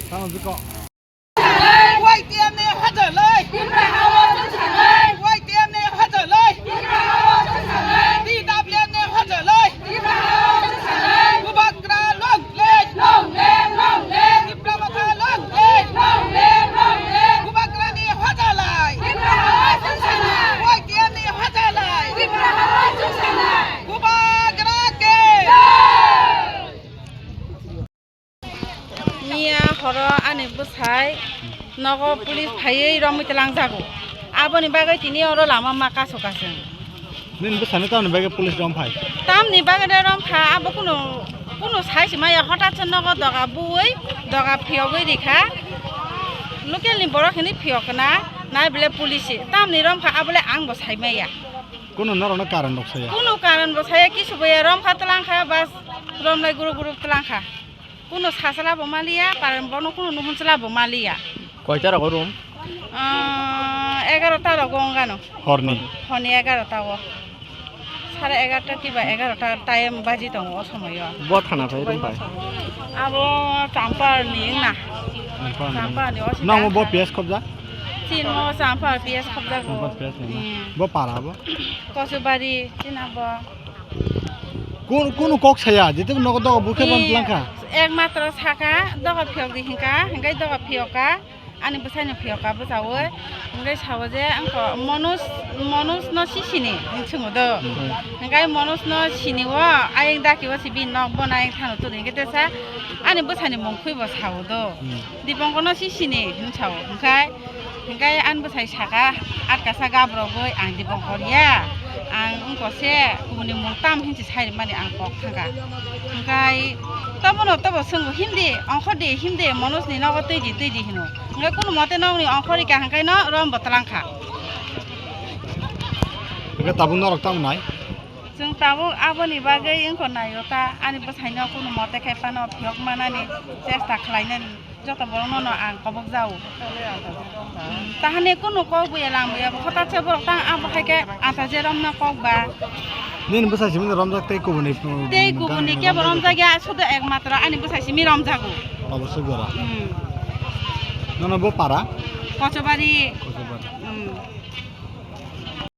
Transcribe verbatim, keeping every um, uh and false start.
Tamo biko. Y T F ni hajar lai. Y T F ni hajar lai. T W F ni hajar lai. Bubagra long live. Long live, long live. Tipra Motha long live. Long live, long live. Bubagra ni hajar lai. Tipra Motha long live. Y T F ni hajar lai. Tipra Motha long live. Bubagra ke. Jai. Miya horo ani bwsai nogo police phaiwi romwi twlangjago. Aboni bagwi tini oro lama ma kasu kasung. Nini bwsano tamni bagwi police romphai? Tamni bagwi de romkha, abo kunu, kunu sai se maya, hotat se nogo doga bui, doga phiyogwi rikha. Local ni borok hwnwi phiyokna, nai bole police se. Tamni romkha, abole ang bo sai maya. Kunu norokno karon rok saya? Kunu karon bo saya, kisu bo ya, romkha twlangkha, bas romlai guru guru twlangkha. Kunu sachwla bo maliya, paran bono kunu nuhunchwla bo maliya. Koita rogo room? Ah, egarota rogo wngano. Horni? Horni egarota o. Sare egarota kiba egarota time baji tongo o somoyo. Bo thana phai room phai? Abo Champar ni wngna. Champar ni. Champar ni, o sida. Nang bo P S khobja? Chin mo Champar P S khobja go. Champar P S ni na? Hmm. Bo para bo? Kosubari, china bo. Kun, kunu kok saya, jete nogo doga bukhe ban plangkha. Ekmatro saka, doga phiyok di hinka, hinkai doga phiyoka, ani bwsaino phiyoka bwsawi, hinkai sao je, angko Manoj, Manoj no sisini, hinwi swngo do. Hmm. Hinkai Manoj no sini o, ayang daki o si bini nok, bono ayang thano tuli, hinkai tesa, ani bwsani mung khwi bo sao do. Hmm. Dipongkor no sisini, hinwi sao, hinkai, Hingke ani bwsai saka, atkasa gabrogwi ang Dipongkor ya, ang wngkose kubuni mung tam hinsi sai rimani ang kok thangkha. Hingkai tobono tobo swngo, "Himdi, ongkhordi, himdi, Manojni nogo twidi, twidi," hino. Hingke kunu mote nokni ongkhorika hingke no rombo twlangkha. Hingke tabuk norok tamo nai? Chwng tabuk aboni bagwi wngkha naio ta, ani bwsaino kunu mote khai phano phiyok manani chesta khlainani. Joto borokno no ang kobok jao. Hmm, tahani kunu kok buya lang buya, bo hotat se borok tang abo hai khe anta je romno kok ba. Nini bwsai simi romjak tei kubuni, hmm, tei kubuni kebo romjak ya, sudu ekmatro ani bwsai simi romjago. Obo se gora. Hmm. Nono bo para? Kochobari. Kochobari. Hmm.